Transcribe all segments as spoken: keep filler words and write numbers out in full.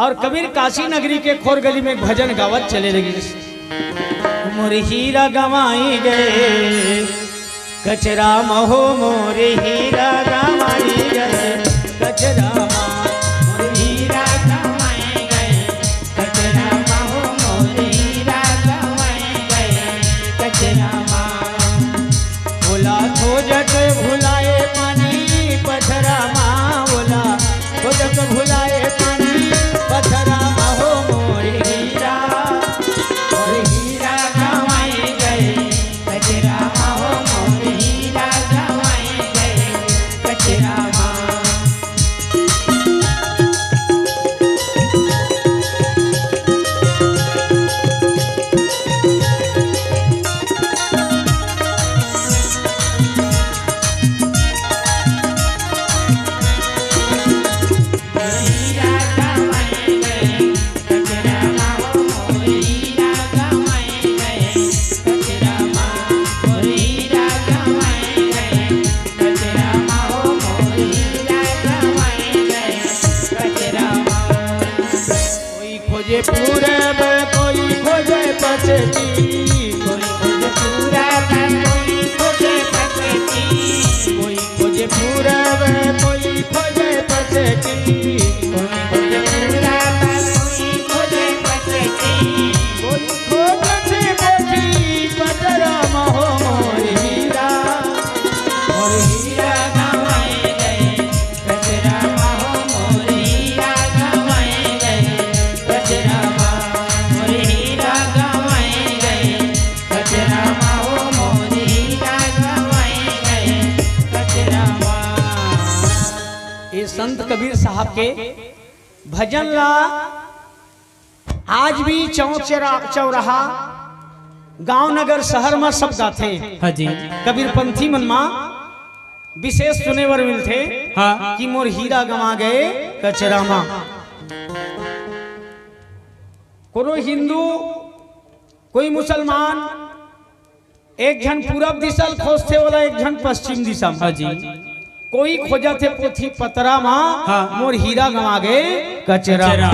अउ कबीर काशी नगरी के खोर गली में एक भजन गावत चले लगिस। मोर हीरा गंवाई गे कचरा म हो, मोर हीरा गंवाई गे कचरा म। मोर हीरा गंवाई गे कचरा म हो, मोर हीरा गंवाई गे कचरा म। ओला खोजत भुलाए पानी पथरा मा, ओला खोजत भुलाए पानी पथरा मा हो मोर हीरा, मोर हीरा गंवाई गे कचरा मा हो मोर हीरा गंवाई गे कचरा मा। कोई खोजे पूरब, कोई खोजे पश्चिम, कोई खोजे पूरब, कोई खोजे पश्चिम, कोई खोजे पूरब, कोई खोजे पश्चिम, कोई खोजे पूरब, कोई खोजे पश्चिम, कोई खोजे पश्चिम, पथरा मा हो मोर हीरा, मोर हीरा गंवाई गे कचरा मा हो मोर हीरा गंवाई गे कचरा मा, मोर हीरा गंवाई गे कचरा मा हो मोर हीरा गंवाई गे कचरा मा। ये संत कबीर साहब के भजन ला आज भी चौक चरा-, चौराहा, गांव नगर, शहर म सब गाथे। हाँ जी। कबीरपंथी मन म विशेष सुने बर मिलथे हाँ। कि मोर हीरा गंवा गे कचरा म। कोनो हिंदू, कोई मुसलमान, एक झन पूरब दिशा ल खोजथे, ओला एक झन पश्चिम दिशा म। हाँ जी। कोई खोजत हे पोथी पतरा मा, हाँ। मोर हीरा गंवा गे कचरा। कचरा।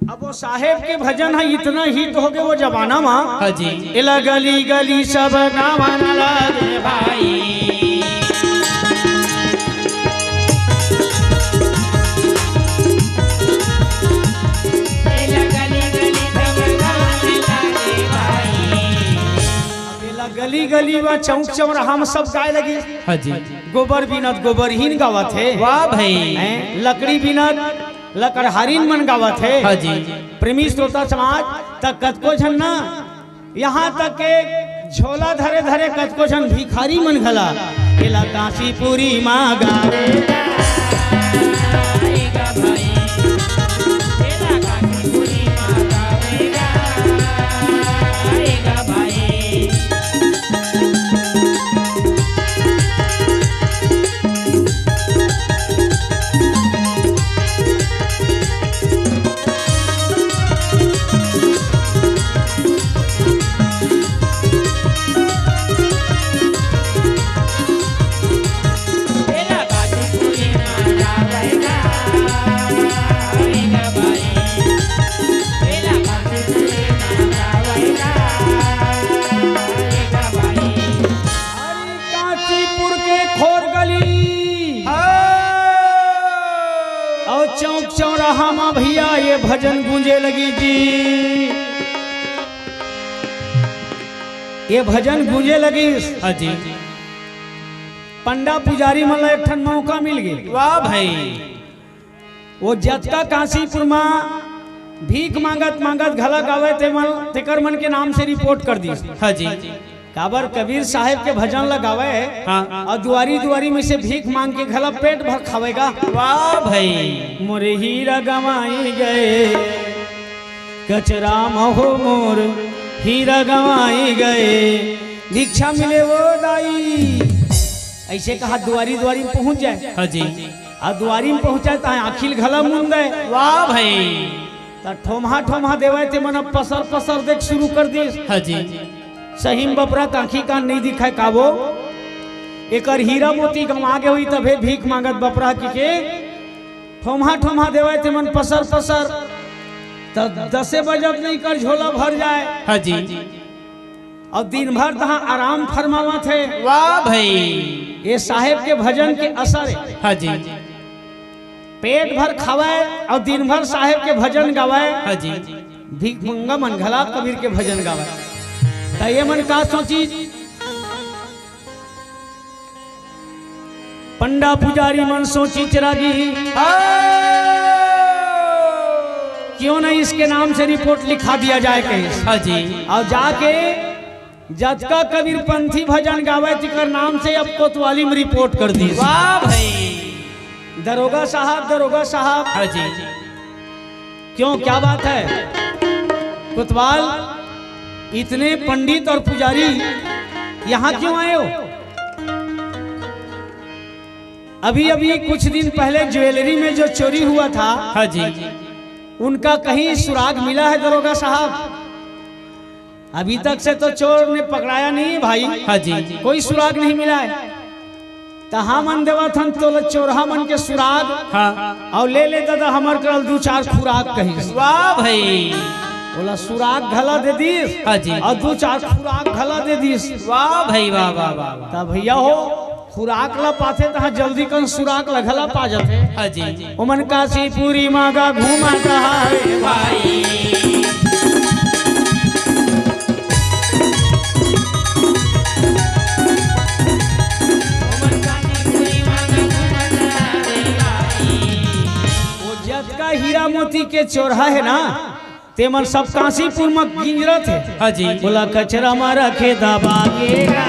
अब वो साहेब के भजन ह इतना हिट हो गे वो जमाना मा। हाँ जी। एला गली गली सब गावन लागे भाई। एला गली गली मा चौक चौराहा म सब गाए लगिस। हाँ जी। गोबर बिनत गोबरहीन गावत हे। वाह भाई। हैं? लकड़ी बिनत लकड़हारिन मन गावत हे। हाँ जी। प्रेमी श्रोता समाज, त कतको झन ना, यहाँ तक के झोला धरे धरे कतको झन भिखारी मन घला एला कांसीपुरी मा गावे। अरे कांचीपुर के खोर गली। हाँ। अउ चौक चौराहा मा भैया ये भजन गूंजे लगी जी, ये भजन गूंजे लगी। हाँ जी। पंडा पुजारी मन ला एक ठन मौका मिल गे। वाह भाई। वो जतका कांसीपुर मा भीख मांगत मांगत घला गावे ते मन, तेकर मन के नाम से रिपोर्ट कर दिस। हाँ जी। काबर कबीर साहेब के भजन ला गावे हे हाँ। अउ दुआरी दुआरी में से भीख मांग के घला पेट भर खावेगा। वाह भाई। मोरे हीरा गंवाई गे कचरा म हो मोर हीरा गंवाई गे, भिक्षा मिले वो दाई। अइसे कहा दुआरी दुआरी में पहुंच जाए। हाँ जी। अउ दुआरी में पहुंचे त आँखी ल घला मुंदे। वाह भाई। त ठोमहा ठोमहा देवय ते मन अब पसर पसर देख शुरू कर दिस। हाँ जी। सही म बपरा कांखी कान नइ दिखय का वो। एकर हीरा मोती गंवा गे होही, तभे भीख मांगत बपरा के ठोमहा ठोमहा देवय ते मन पसर पसर। त दसे बजत नहीं कर झोला भर जाए। हाँ जी। अउ दिन भर तहाँ आराम फरमावत हे। वाह भाई। ये साहेब के भजन के असर हे। हाँ जी। पेट भर खावय अउ दिन भर साहेब के भजन गावय। हाँ जी। भीख मंगा मन घला कबीर के भजन गावय। त ये मन का सोची? पंडा पुजारी मन सोची चरागी, हाँ। क्यों नहीं इसके नाम से रिपोर्ट लिखा दिया जाए कहीं। हाँ जी। अउ जाके जतका कबीर पंथी भजन गावय, तेकर नाम से अब कोतवाली में रिपोर्ट कर दी। वाह भाई। दरोगा साहब, दरोगा साहब। हाँ जी। क्यों, क्या बात है? कोतवाल, इतने पंडित और पुजारी यहाँ क्यों आए हो? अभी अभी कुछ दिन पहले ज्वेलरी में जो चोरी हुआ था, हाँ जी। उनका कहीं सुराग मिला है दरोगा साहब? अभी तक से तो चोर ने पकड़ाया नहीं है भाई। हाँ जी। कोई सुराग नहीं मिला है। त हमन देवत हन तोला चोरहा मन के सुराग। हाँ। अउ ले ले दादा हमर करल दू चार खुराक कहिस। वाह भाई। ओला सुराग घला दे दिस। हाँ जी। अउ दू चार खुराक घला दे दिस। वाह भाई, वाह, वाह, वाह, वाह। त भैया हो, खुराक ला पाथे तहाँ जल्दी कन सुराग ला घला पा जाथे। हाँ जी। ओमन काशीपुरी माँ का घूमा कहा है भाई। वो जतका हीरा मोती के चोरहा है ना, ते मन सब काशीपुर म गिंजरत हे। हाँ जी। बोला कचरा म रखे दबा के गा।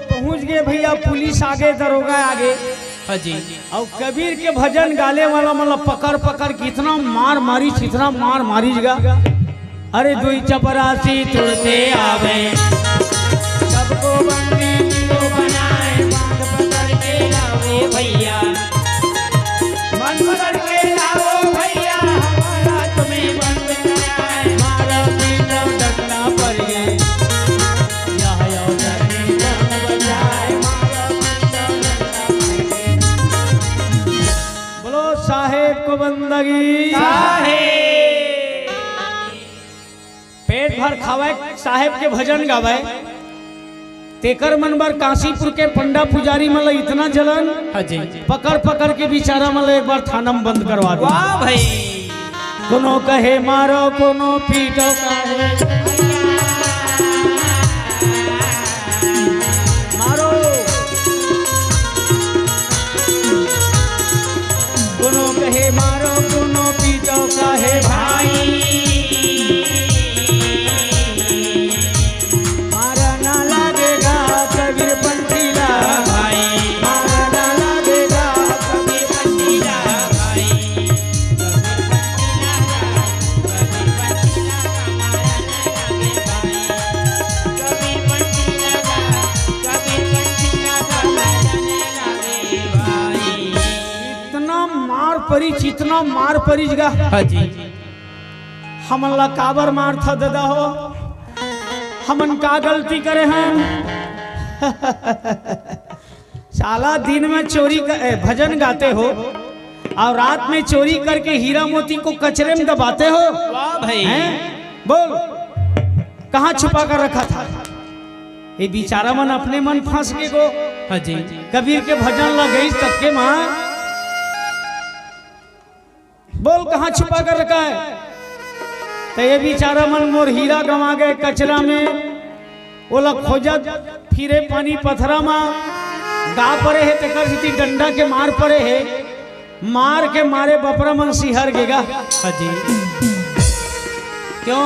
पहुंच गए भैया, पुलिस आगे, दरोगा आगे। हाँ जी। अउ कबीर के भजन गाले वाला मन ला पकड़ पकड़ के इतना मार मारिस, इतना मार मारिस गा। अरे दुई चपरासी तुड़ते आवे, सबको बंदी तो बनाए, बांध पकड़ के लाओ भैया, बांध पकड़ के लाओ भैया, हमारा तुम्हें बंद कराए, मारा पीटा डंडा पड़ गए। बोलो साहेब को बंदगी। साहेब। पेट भर खावय, साहेब के भजन गावय, तेकर मन बर काशीपुर के पंडा पुजारी मन ला इतना जलन। हाँ जी। पकड़ पकड़ के बेचारा मन ला एक बार थाना में बंद करवा दे। वाह भाई। कोनो कहे मारो, कोनो पीटो काहे। मारो। कोनो कहे मारो, कोनो पीटो काहे भाई। मारा ना लागेगा कबीर पंथी ला भाई, मारा ना लागेगा कबीर पंथी ला भाई। इतना मार परिच, इतना मार परिच गा। हाँ जी। हमन ला काबर मारथा ददा हो? हमन का गलती करे हन? साला दिन में चोरी क-, ए, भजन गाते हो और रात में चोरी करके हीरा मोती को कचरे में दबाते हो। वाह भाई। हैं? बोल, कहाँ छुपा कर रखा था? ये बेचारा मन अपने मन फंस के गो। हाँ जी। कबीर के भजन ला गई तब के माँ। बोल, कहाँ छुपा कर रखा है? तो ये बेचारा मन मोर हीरा गंवा गए कचरा में, ओला खोजत फिरे पानी पथरा मा, गा परे हे, तेकर सेती डंडा के मार परे हे, मार के मारे बपरा मन सिहर गेगा। हाँ जी। क्यों?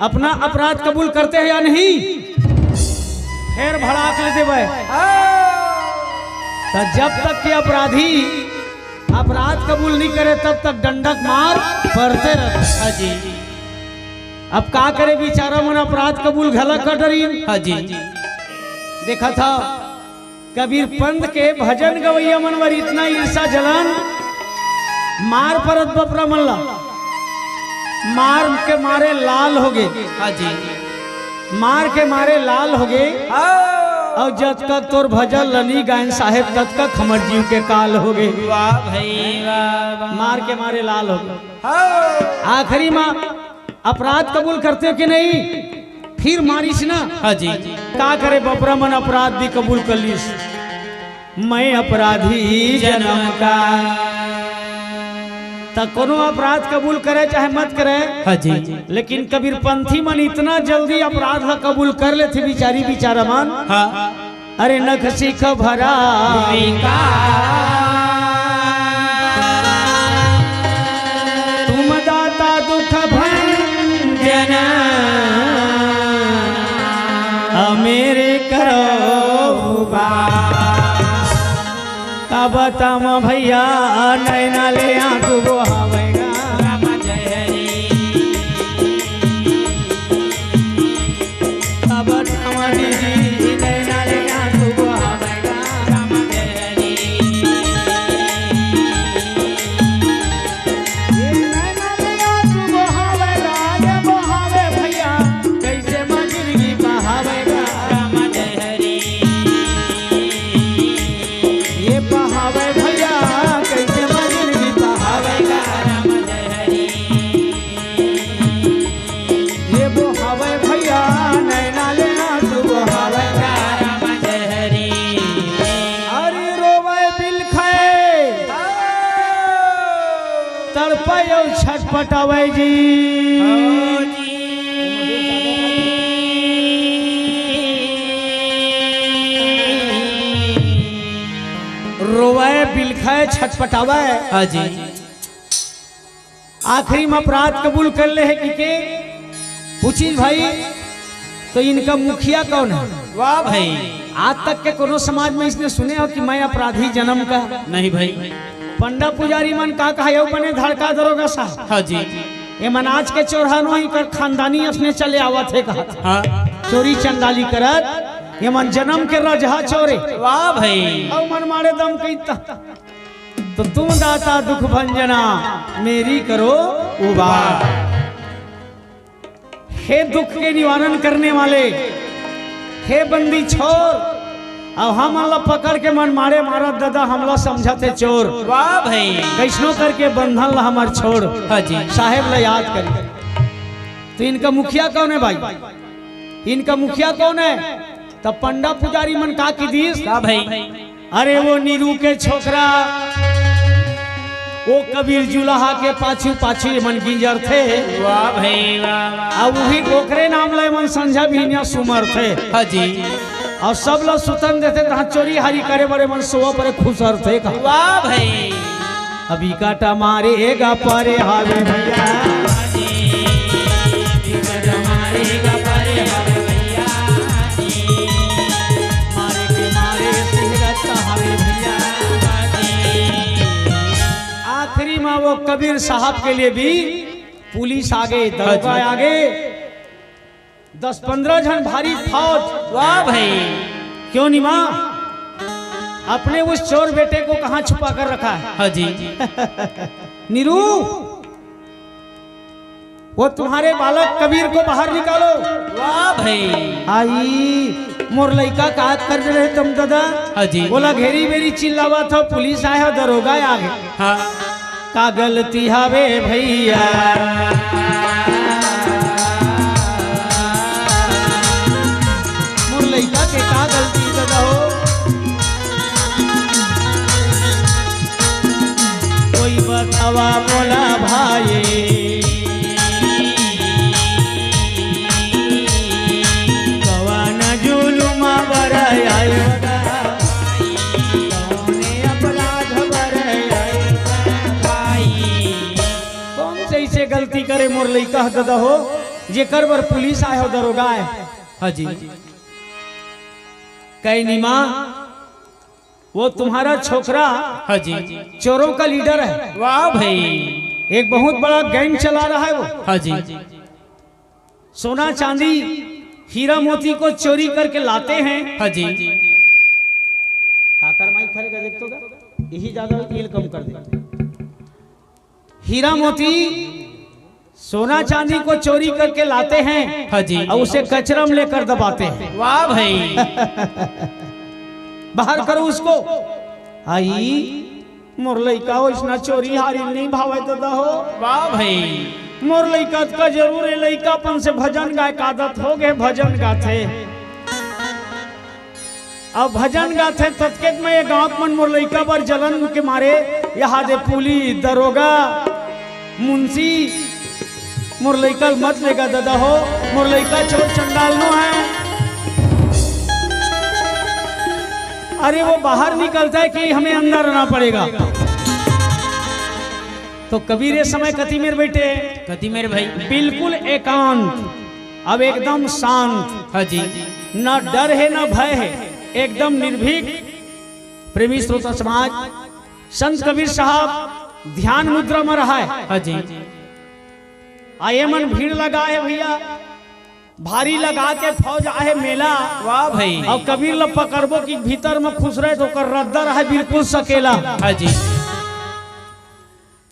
अपना अपराध कबूल करते हैं या नहीं? फेर भड़ाक ले देबे। त जब तक के अपराधी अपराध कबूल नहीं करे, तब तक डंडक मार पड़ते रहे। हाँ जी। अब का करे, बेचारा मन अपराध कबूल घला कर डरी। हाँ जी। देखा था, कबीर पंथ के भजन गवैया मन बर इतना ईर्षा जलन, मार परत बपरा मन ला, मार के मारे लाल हो गे। हाँ जी। मार के मारे लाल हो गे। हाँ। अउ जतका तोर भजन ल नी गायन साहेब, ततका हमर जीव के काल हो गे। वाह भाई, वाह, वाह। मार के मारे लाल हो गे। हाँ। आखिरी में अपराध कबूल करते हो कि नहीं? फिर मारिस ना। हाँ जी। का करे, बपरा मन अपराध भी कबूल कर लिस। मैं अपराधी जन्म का। त कोनो अपराध कबूल करे चाहे मत करे, हाँ जी। लेकिन कबीर पंथी मन इतना जल्दी अपराध ला कबूल कर लेथे, बिचारी बिचारा मन। हाँ। अरे नख सिख भरा विकास। तुम दाता दुख भंजन, अ मेरे करो उबार। का बताम भैया, नैना ले आंसू बोहावेगा। अब कमली जी नैना ले आंसू बहावेगा। ये नैना ले आंसू बहावेगा, ये बहावे भैया, कैसे माँ जिंदगी बहावेगा। ये बहावे भैया, कैसे माँ जिंदगी बहावेगा। ये बोहावे भैया, नैना ले आंसू बोहावे। राम जय हरी। अरे रोवे बिलखे, तड़पे अउ छटपटावे जी। रोवे बिलखे छटपटावे। हाँ जी। आखिरी में अपराध कबूल कर ले हे कि के पूछिस भाई, तो इनका मुखिया कौन है? वाह भाई। आज तक के कोनो समाज में इसने सुने हो कि मैं अपराधी जन्म का? नहीं भाई। पंडा पुजारी मन का कहा, "यो बने धड़का दरोगा साहब।" हाँ जी। ये मन आज के चोर हन, वहीं कर खानदानी अपने चले आवत हे कहा। हाँ। चोरी चंडाली करत, ये मन जन्म के रजहा चोरे। वाह भाई। अउ मन मारे दम कही त तो तुम दाता दुख भंजना, मेरी करो उबार। हे दुख के निवारण करने वाले, हे बंदी छोर, अब हमन ला पकड़ के मन मारे मारत ददा, हमला समझत हे चोर। वाह भाई। कैसनो करके बंधन ला हमर छोड़। हाँ जी। साहेब ला याद करी। तो इनका मुखिया कौन है भाई? इनका मुखिया कौन है? तब पंडा पुजारी मन का की दीस? का भाई? अरे वो नीरू के छोकरा, वो कबीर जुलाहा के पाछू पाछू ये मन गिंजरथे। वाह भाई, वाह, वाह। अब वही ओकरे नाम ले मन संझा बिहनिया सुमरथे। हाँ जी। अउ सब ला सुतन देथे, तहाँ चोरी हारी करे बरे मन सोवा परे खुसरथे का। वाह भाई। अभी काटा मारे गा परे हावे भैया। आखिरी में वो कबीर साहब के लिए भी पुलिस आगे, दरोगा आगे, दस पन्द्रह झन भारी फौज। वाह भाई। क्यों नी माँ? अपने उस चोर बेटे को कहाँ छुपा कर रखा है? हाँ जी। नीरू, वो तुम्हारे बालक कबीर को बाहर निकालो। वाह भाई। आई, मोर लइका का कर रहे तुम दादा? हाँ जी। बोला घेरी बेरी चिल्लावा था, पुलिस आया, दरोगा आ गया। हाँ। का गलती हवे भैया? मोर लइका के का गलती दादा हो? कोई बतावा मोला भाई, कवन जुलुम बर आयो गा? कौने अपराध बर आयो गा भाई? कौन से ऐसे गलती करे मोर लइका ह दादा हो? जेकर बर पुलिस आए हो, दरोगा आए। हाँ जी। कहे, "नीमा, वो तुम्हारा छोकरा हाँ जी। चोरों का लीडर है। वाह भाई। एक बहुत बड़ा गैंग चला रहा है वो। हाँ जी। सोना चांदी, हीरा मोती को चोरी करके लाते हैं।" हाँ जी। काकर माई खरे का देख तो का? यही ज्यादा तेल कम कर दे। हीरा मोती, सोना चांदी को चोरी करके लाते हैं। हाँ जी। और उसे कचरा में लेकर दबाते हैं। वाह भाई। बाहर करो उसको। आई, मोर लइका वैसना चोरी हारी नहीं भावे दादा हो। वाह भाई। मोर लइका का जरूर है, लइकापन से भजन गाय का आदत हो गए, भजन गाथे। अब भजन गाथे ततकेत में ये गांव के मन मोर लइका बर जलन के मारे, यहाँ दे पुलिस, दरोगा, मुंशी, मोर लइका ल मत लेगा दादा हो, मोर लइका चोर चंडाल नो है। अरे वो बाहर निकलता है कि हमें अंदर आना पड़ेगा। तो कबीर ये समय कति मेर बैठे? कति मेर भाई? बिल्कुल एकांत, अब एकदम शांत। हाँ जी। ना डर है ना भय है, एकदम निर्भीक। प्रेमी श्रोता समाज, संत कबीर साहब ध्यान मुद्रा में रहा है। हाँ जी। आ ये मन भीड़ लगा है भैया, भारी लगा के फौज आहे मेला। वाह भाई। और कबीर ल पकड़बो कि भीतर में खुश रहे तो ओकर रद्दा रहे बिल्कुल सकेला। हाँ जी।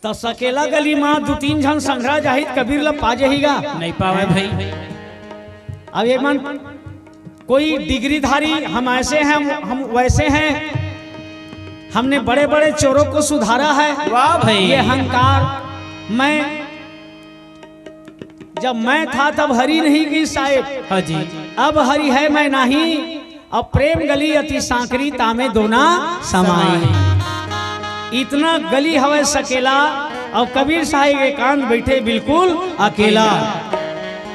तो सकेला गली में दो तीन झन संघरा जाही त कबीर ल पा जाहीगा। नहीं पावे भाई। अब ये मन कोई डिग्रीधारी, हम ऐसे हैं, हम वैसे हैं, हमने बड़े बड़े चोरों को सुधारा है। वाह भाई। ये अहंकार, मैं, जब मैं था तब हरि नहीं की साहेब। हाँ जी। अब हरि है मैं नहीं, अब प्रेम गली अति सांकरी तामे दोना समाई। इतना गली हवय सकेला, अब कबीर साहेब एकांत बैठे बिल्कुल अकेला।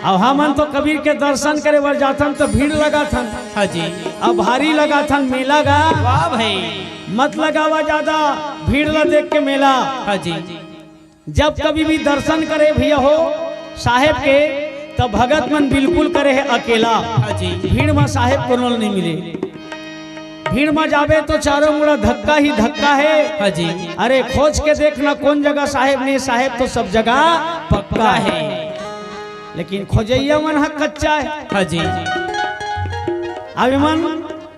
अब हमन तो कबीर के दर्शन करे बर जाथन तो भीड़ लगाथन। हाँ जी। अब भारी लगाथन मेला गा। वाह भाई। मत लगावा ज्यादा भीड़ ला देख के मेला। हाँ जी। जब कभी भी दर्शन करे भैया हो साहेब के, तब भगत मन बिल्कुल करे है अकेला। हाँ जी। भीड़ में साहेब कोनो नहीं मिले। भीड़ में जाबे तो चारों मुड़ा धक्का ही धक्का है। हाँ जी। अरे खोज के देखना कौन जगह साहेब नहीं, साहेब तो सब जगह पक्का है। लेकिन खोजैया मन ह कच्चा है। हाँ जी। अब मन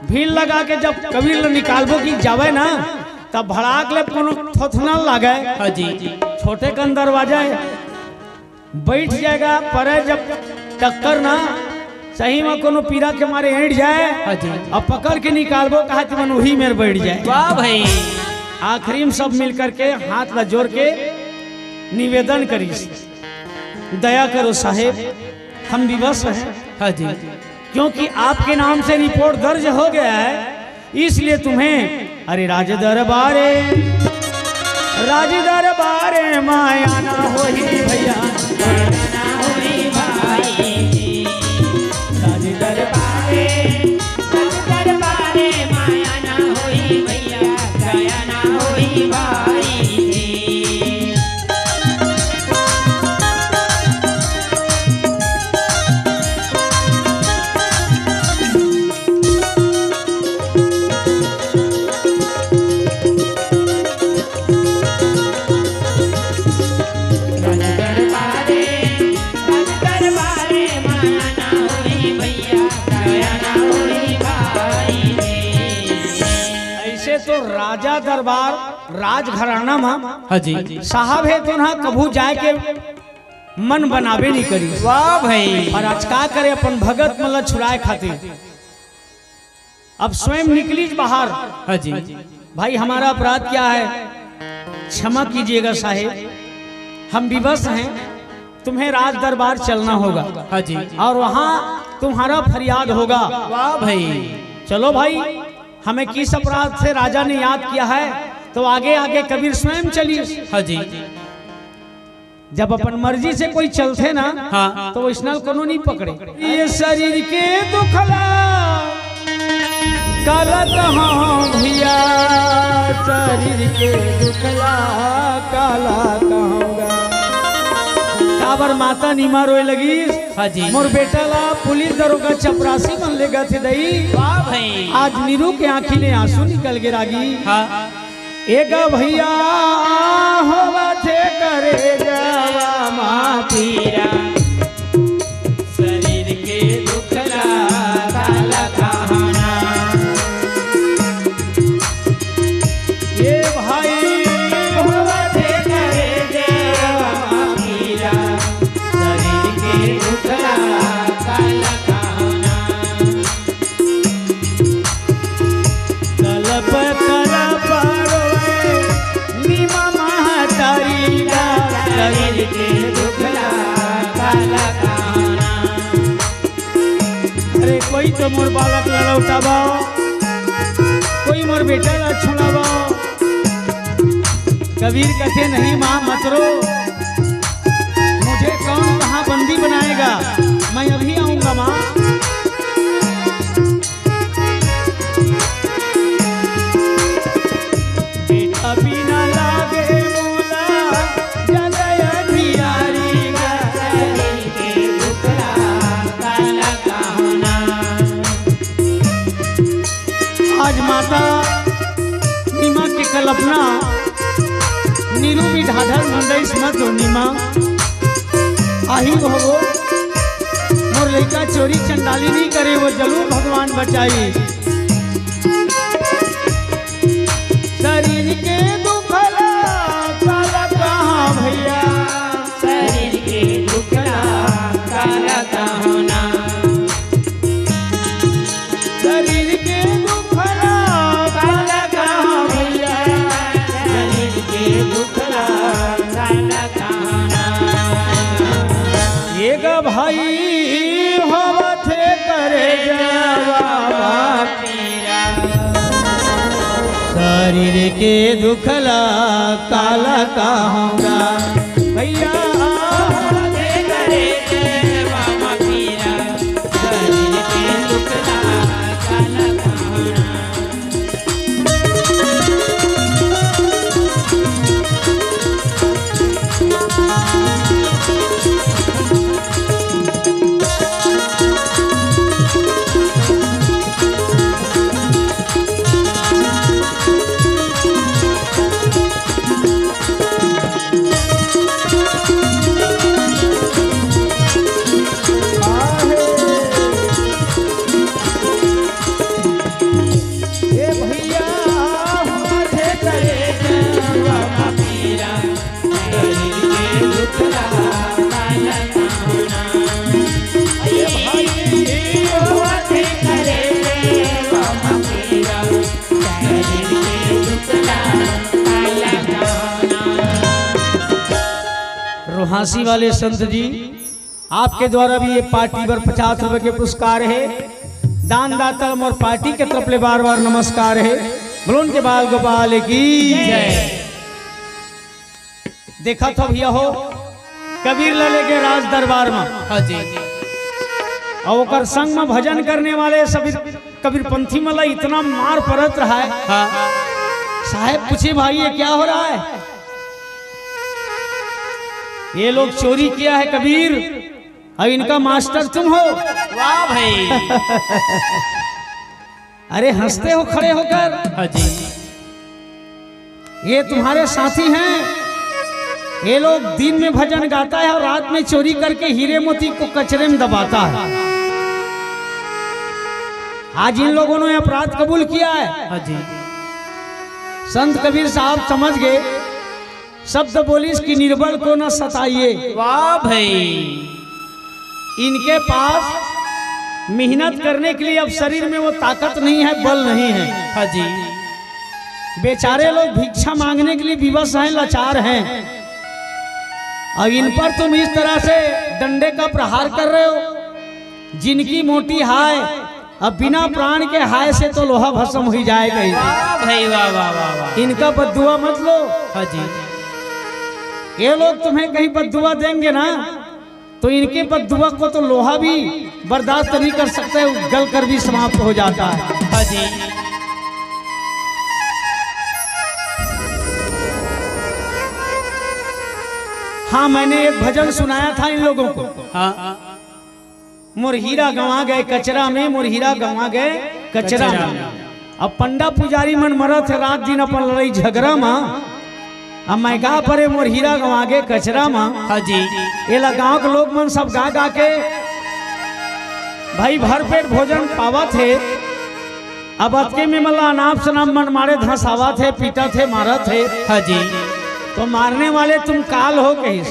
भीड़ लगा के जब कबीर ल निकालबो कि जावे ना, तब भड़ाक ले कोनो थोथना लागे। हाँ जी। छोटे कन दरवाजा है, बैठ जाएगा, परे जब टक्कर ना, सही में कोनो पीरा के मारे ऐंठ जाए, हाँ जी। अब पकड़ के निकालबो कहा त मन वही मेर बैठ जाए। वाह भाई। आखिरी में सब मिल करके हाथ ला जोड़ के निवेदन करिस, दया करो साहेब, हम विवश हैं। हाँ जी। क्योंकि आपके नाम से रिपोर्ट दर्ज हो गया है, इसलिए तुम्हें, अरे राज दरबारे, राज दरबारे माया ना होई भैया, माया ना होई भाई जी। राज दरबारे, राज दरबारे माया ना होई भैया, दया ना होई भाई जी। ऐसे तो राजा दरबार, राजघराना मा हाँ जी। साहब हे तो ना कभू जाए के मन बनाबे नहीं करी। वाह भाई। और आज का करे अपन भगत मन ला छुड़ाए खातिर। अब स्वयं निकलीज बाहर। हाँ जी। भाई हमारा अपराध क्या है, क्षमा कीजिएगा साहेब, हम विवश हैं, तुम्हें राज दरबार चलना होगा। हाँ जी। और वहाँ तुम्हारा फरियाद होगा। वाह भाई। चलो भाई, हमें किस अपराध से राजा ने याद किया है, तो आगे आगे कबीर स्वयं चलिए। हाँ जी। जब अपन मर्जी से कोई चलथे ना, हाँ। तो वैसना कोनो नहीं पकड़े। ये शरीर के दुखला काला कहाँ भैया, शरीर के दुखला काला कहाँ गा। काबर माता नीमा रोए लगी, हाँ जी। मोर बेटा ला पुलिस दरोगा चपरासी मन लेगथे दई। वाह भाई। आज नीरू के आँखी ले आंसू निकल गे रागी। हाँ। ए गा भैया होवथे करे जावा मा पीरा। शरीर के दुख ला काला कहाना। ए भाई होवथे करे जावा मा पीरा। शरीर के दुख ला काला कहाना। कलप कलप रोए नीमा महतारी गा। शरीर के दुख ला काला कहाना। अरे कोई तो मोर बालक ला लौटावा, कोई मोर बेटा ला छुड़ावा। कबीर कथे नहीं माँ मत रो, मुझे कौन कहाँ बंदी बनाएगा, मैं अभी आऊंगा माँ। बेटा बिना लागे मोला जगय धियारी गा। शरीर के दुख ला काला कहाना। आज माता नीमा के कल्पना नीरू भी ढाढर मुंडईस मत हो नीमा। आही भगो मोर लइका चोरी चंडाली नहीं करे, वो जरूर भगवान बचाई। शरीर के दुख ला काला कहाँ भैया। शरीर के दुख ला काला कहाना। शरीर के दुख ला काला कहाँ भैया। शरीर के दुख ला काला कहाना। ये गा भाई होवथे करे जावा। शरीर के दुख ला काला कहाना भैया। रोहासी वाले संत जी, आपके द्वारा भी ये पार्टी बर पचास रुपए के पुरस्कार है। दानदाता और पार्टी के तरफ ले बार बार नमस्कार है। बोलो उनके बाल गोपाल की जय। देखा था भैया हो, कबीर ला लेके राज दरबार में हाँ जी। और ओकर संग में भजन करने वाले सभी कबीरपंथी मन ला इतना मार परत रहा है। हाँ। साहेब पूछे, भाई ये क्या हो रहा है? ये लोग चोरी किया है कबीर, अब इनका मास्टर तुम हो। वाह भाई। अरे हंसते हो खड़े होकर। हाँ जी। ये तुम्हारे साथी हैं। ये लोग दिन में भजन गाता है और रात में चोरी करके हीरे मोती को कचरे में दबाता है। आज इन लोगों ने अपराध कबूल किया है। हाँ जी। संत कबीर साहब समझ गए, शब्द बोलिस कि निर्बल को न सताइए। वाह भाई। इनके पास मेहनत करने के लिए अब शरीर में वो ताकत नहीं है, बल नहीं है। हाँ जी। बेचारे लोग भिक्षा मांगने के लिए विवश हैं, लाचार हैं। अब इन पर तुम इस तरह से डंडे का प्रहार कर रहे हो, जिनकी मोटी हाय, अब बिना प्राण के हाय से तो लोहा भस्म हुई जाएगा ही। वाह भाई, वाह, वाह, वाह, वाह। इनका बद्दुआ मत लो। हाँ जी। ये लोग तुम्हें कहीं बद्दुआ देंगे ना, तो इनके बद्दुआ को तो लोहा भी बर्दाश्त नहीं कर सकते, गल कर भी समाप्त हो जाता है। हाँ जी। हाँ, मैंने एक भजन सुनाया था इन लोगों को। हाँ। मोर हीरा गंवा गे कचरा में, मोर हीरा गंवा गे कचरा कचरा में। में। अब पंडा पुजारी मन मरत हे रात दिन अपन लड़ई झगरा म। अब मैं गा परे मोर हीरा गंवा गे कचरा म। हाँ जी। एला गांव के लोग मन सब गा गा के भाई भरपेट भोजन पावत हे। अब अतके में मला अनाप शनाप मन मारे धसावत हे, पीटत हे, मारत हे। हाँ जी। तो मारने वाले तुम काल हो कहिस।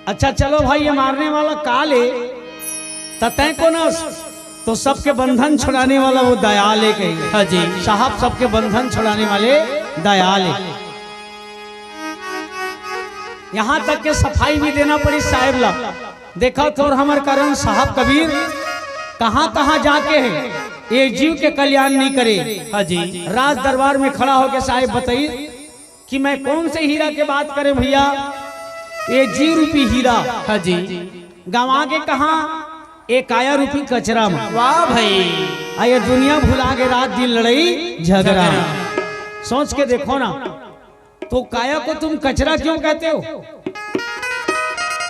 अच्छा चलो भाई, ये मारने वाला काल हे, त तैं कोन अस? तो सबके बंधन छुड़ाने वाला वो दयाल हे कहिस। हाँ जी। साहब सबके बंधन छुड़ाने वाले दयाल हे। यहाँ तक के सफाई भी देना पड़ी साहेब ला। देखा तो हमर कारण साहब कबीर कहाँ-कहाँ जाके हे, ये जीव के कल्याण नहीं करे। हाँ जी। राज दरबार में खड़ा होके साहेब बताई कि मैं कौन से हीरा के बात करे भैया, ये जीव रूपी हीरा। हाँ जी। गंवा गे कहाँ? ये काया रूपी कचरा में। वाह भाई। आ ये दुनिया भुला गे रात दिन लड़ई झगरा। झगरा। सोच के देखो ना, तो काया को तुम कचरा क्यों कहते हो?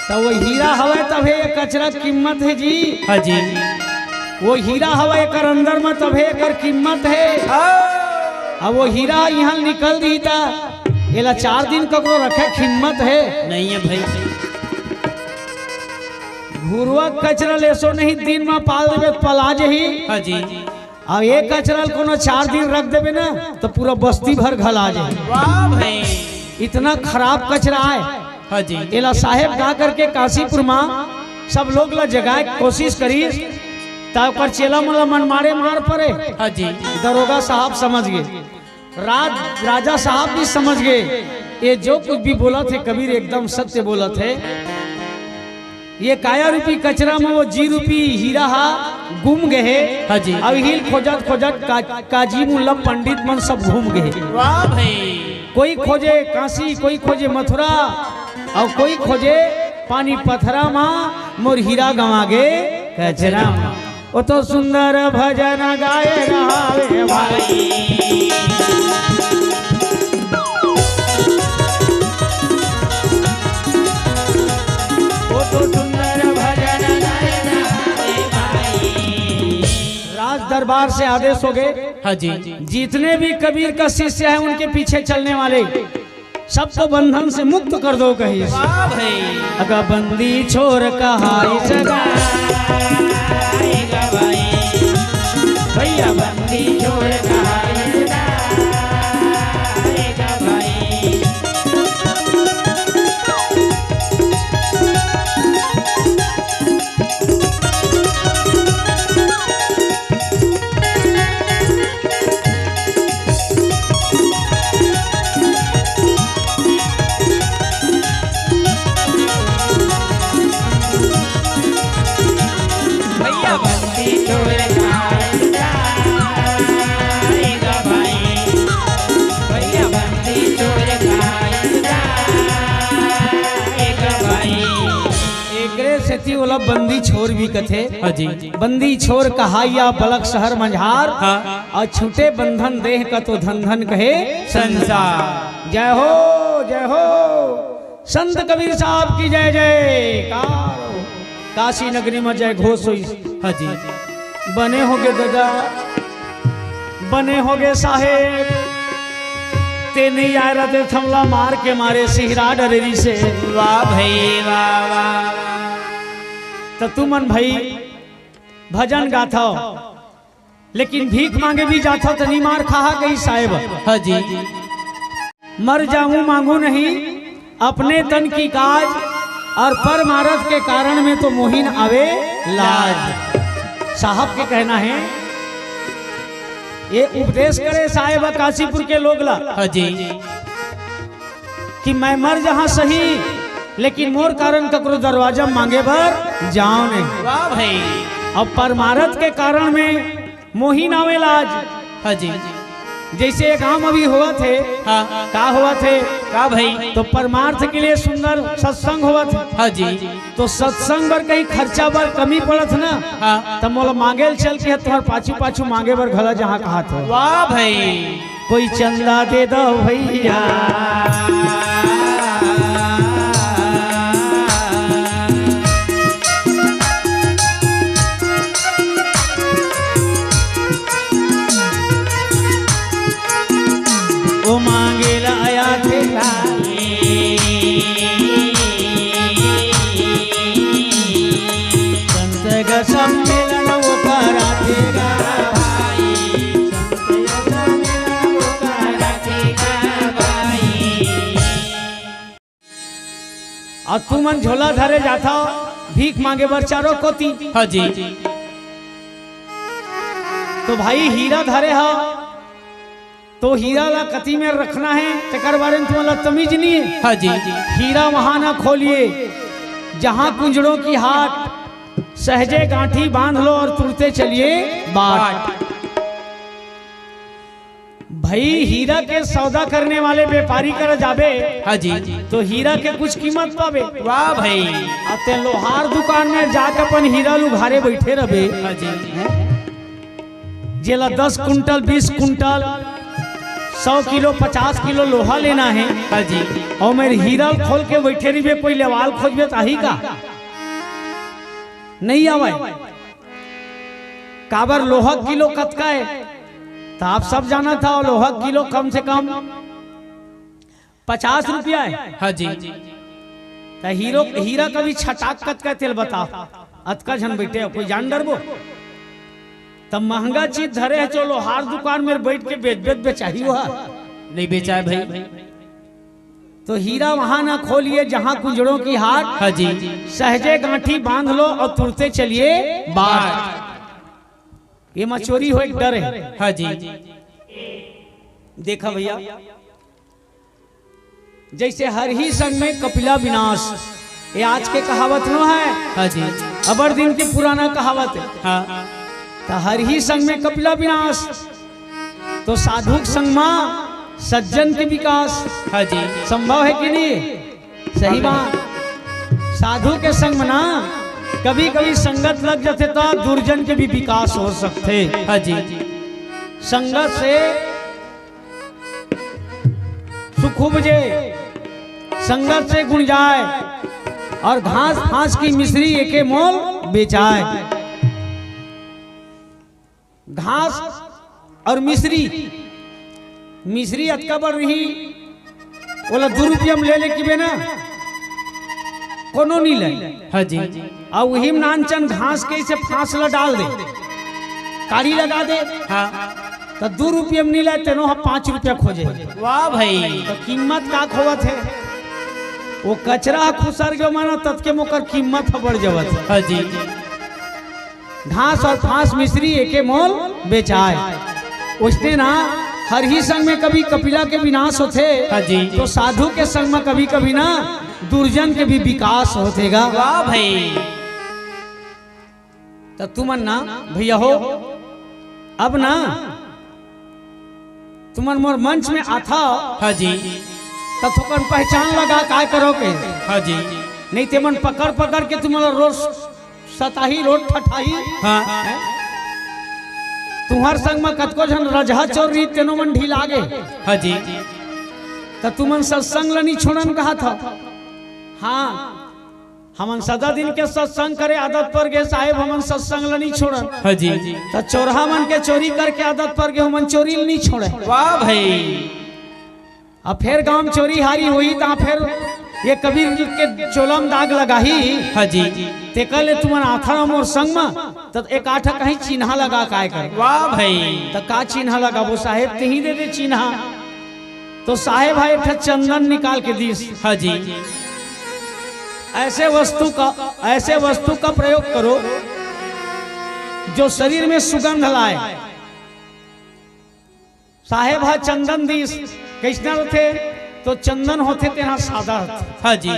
तो वो हीरा हवय तभे ये कचरा कीमत हे जी। हाँ जी। वो हीरा हवय एकर अंदर में तभे एकर कीमत हे। हाँ। अब वो हीरा इहाँ निकल दिही त एला चार दिन ककरो रखे कीमत हे। नहीं है भाई। घुरुवा कचरा लेसो नहीं, दिन में पाल देबे त पला जही। हाँ जी। अब एक कचरा ल कोनो चार दिन रख देबे ना, तो पूरा बस्ती भर घला जाए। वाह भाई। इतना खराब कचरा आय। हाँ जी। एला साहेब गा करके काशीपुर मा सब लोग ला जगाए के कोशिश करिस, त ओकर चेला मन ला मन मारे मार परे। हाँ जी। दरोगा साहब समझ गे, राज, राजा साहब भी समझ गे, ये जो कुछ भी बोलत हे कबीर एकदम सत्य बोलत हे। ये काया रूपी कचरा में वो जी रूपी हीरा हा गुम गे हे। हाँ जी। अब हिल खोजत खोजत का, काजी मुल्ला पंडित मन सब घूम गे हे। वाह भाई। कोई खोजे काशी, कोई खोजे मथुरा, और कोई खोजे पानी पथरा मा मोर हीरा गंवा गे कचरा मा। ओ तो सुंदर भजन गाए रहावे भाई। ओ तो सुंदर भजन गाए रहावे भाई। राज दरबार से आदेश हो गए। हाँ जी। जितने भी कबीर का शिष्य है, उनके पीछे चलने वाले सबको बंधन से मुक्त कर दो कहिस। वाह भाई। अगा बंदी छोर कहाइस गा। भैया बंदी छोर कहाइस गा। एकरे सेती ओला बंदी छोर भी कथे। हाँ जी। बंदी छोर कहाइया बलक शहर मझार। हाँ। अउ छूटे बंधन देह का तो धन धन कहे संसार। जय हो, जय हो। संत कबीर साहब की जय जयकार। काशी नगरी में जय घोष होइस। हाँ जी। बने होगे दादा, बने होगे साहेब। ते नहीं आय रहिते त हमला मार के मारे सिहरा डरे रहिसे। वाह भाई, वाह, वाह, वाह। त तुमन भाई भजन गाथव, लेकिन भीख मांगे भी जाथव त नहीं मार खाहा कहिस साहेब। हाँ जी। मर जाऊं मांगू नहीं अपने तन की काज, और परमारथ के कारण में तो मोहिन आवे लाज। साहब के कहना है, ये उपदेश करे साहेब काशीपुर के लोग ला। हाँ जी। कि मैं मर जहां सही, लेकिन मोर कारण ककरो दरवाजा मांगे बर जाओ नहीं। वाह भाई। अब परमारथ के कारण में मोहिन आवे लाज। हाँ जी। जैसे ये गांव में भी होवत हे। हाँ। का होवत हे? का भाई? तो परमार्थ के लिए सुंदर सत्संग होवत हे। हाँ जी। तो सत्संग बर कहीं खर्चा बर कमी पड़त ना, हाँ। त मोला मांगे ल चल के तुम्हार पाछू पाछू मांगे बर घला जहाँ कहा था। वाह भाई। कोई चंदा दे दो भैया। अउ तुमन झोला धरे जाथव भीख मांगे बर चारों कोती। हाँ जी। तो भाई, हीरा धरे हव, तो हीरा ला कति मेर रखना हे, तेकर बारे में तुमन ला तमीज नहीं हे। हाँ जी। हीरा वहां ना खोलिए जहां कुंजड़ों की हाट, सहजे गांठी बांध लो और तुरते चलिए बाट। भाई, हीरा के सौदा करने वाले व्यापारी करा जाबे, हाँ जी। तो हीरा के कुछ कीमत पाबे। वाह भाई। अउ तें लोहार दुकान में जाके अपन हीरा ल उघारे बैठे रहबे। हाँ जी। हैं? जेला दस कुंटल, बीस कुंटल, सौ किलो, पचास किलो लोहा लेना हे। हाँ जी। अउ मैं हीरा ल खोल के बैठे रहिबे, कोई लेवाल खोजबे त आही का? नहीं आवय। काबर, लोहा किलो कतका हे? त आप सब जानत हव, लोहा किलो कम से कम पचास रुपया हे। हाँ जी। त हीरो, हीरा कभी छटाक कतका हे, तेला बताव। अतका झन बैठे हव, कोई जान डरबो? त महंगा चीज धरे हे, जो लोहार दुकान में बैठ के बेच, बेच बेचाही हुआ। नहीं बेचाय भाई। तो हीरा वहां ना खोलिए जहां कुंजड़ों की हाट। हाँ जी। सहजे गांठी बांध लो और तुरते चलिए बाट। ये मा चोरी होय के डर हे। हाँ जी। देखा भैया, जैसे हरही संग में कपिला विनाश, ये आज के कहावत नो हे। हाँ जी। अबड़ दिन के पुराना कहावत हे। हाँ। त हरही संग में कपिला विनाश, तो साधु के संग मा सज्जन के विकास। हाँ जी। संभव हे कि नहीं? सही बात। साधु के संग में ना कभी-कभी संगत लग जाथे त दुर्जन के भी विकास हो सकथे। हाँ जी। संगत से सुख उपजे, संगत से गुण जाय, अउ घास फांस की मिश्री एके मोल बेचाय। घास अउ मिश्री, मिश्री अतका बड़ रही, ओला दू रुपया में ले ले किबे ना, कोनो नी ले। हाँ जी। अउ उही में नानचन घास के इसे फांस ला डाल दे, काड़ी लगा दे, हाँ। त दू रुपया में नी ले, तेनो ह पाँच रुपया खोजे। वाह भाई। त कीमत का खोवत हे? वो कचरा ह खुसर गयो माना, ततके म ओकर कीमत ह बढ़ जावत हे। हाँ जी। घास अउ फांस मिश्री एके मोल बेचाय। ओइसने ना, हरही संग में कभी कपिला के विनाश होथे, हाँ जी। तो साधु के संग में कभी-कभी ना दुर्जन के भी विकास होथे गा। वाह भाई। त तुमन ना भैया हो, अब ना तुमन मोर मंच में आथव, हाँ जी। त थोकन पहचान लगा काय करो के। हाँ जी। नहीं ते मन पकड़ पकड़ के तुमन ला रोज सताही, रोज ठठाही। हाँ। हैं? तुंहर संग म कतको झन रजहा चोर रही, तेनो मन ढीला गे। हाँ जी। त तुमन सत्संग ल नी छोड़न कहत हव। हाँ, हमन सदा दिन के सत्संग करे आदत पर गे साहेब, हमन सत्संग ल नी छोड़न। हाँ जी। त चोरहा मन के चोरी करके आदत पर गे, हमन चोरी ल नी छोड़े। वाह भाई। अब फेर गांव में चोरी हारी होही, त फेर ये कबीर के चोला में दाग लगाही। हाँ जी। तेकर ले तुमन आथव मोर संग म, त एक आठ कहीं चिन्हा लगा काय कर। वाह भाई। त का चिन्हा लगाबो साहेब, तिही दे दे चिन्हा। तो साहेब ह एक ठा चंदन निकाल के दीस। हाँ जी। ऐसे वस्तु का, ऐसे वस्तु का प्रयोग करो जो शरीर में सुगंध लाए। साहेब ह चंदन दीस, कइसना रथे? तो चंदन होथे तेहा सादा रथे। हाँ जी।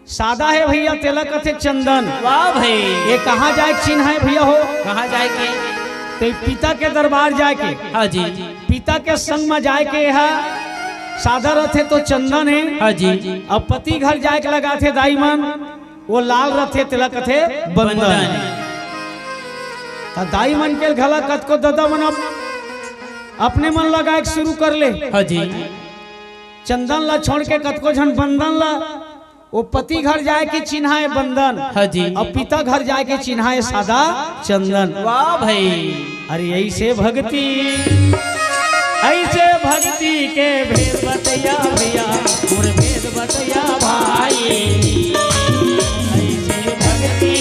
सादा हे भैया, तेला कथे चंदन। वाह भाई। ये कहाँ जाय के चिन्हा हे भैया हो? कहाँ जाय के? तो पिता के दरबार जाय के। हाँ जी। पिता के संग म जाय के, एहा सादा रथे तो चंदन हे। हाँ जी। अब पति घर जाय के लगाथे दाई मन, वो लाल रथे, तेला कथे बंदन। बंदन। त दाई मन के घला कतको ददा मन अब अपने मन लगाय के शुरू कर ले। हाँ जी। चंदन ला छोड़ के कतको झन बंदन ला, वो पति घर जाय के चिन्हा हे बंदन। हाँ जी। अउ पिता घर जाय के चिन्हा हे सादा चंदन। वाह भाई। अरे ऐसे भक्ति, ऐसे भक्ति के भेद बतैया भैया, मोर भेद बतैया भाई। ऐसे भक्ति,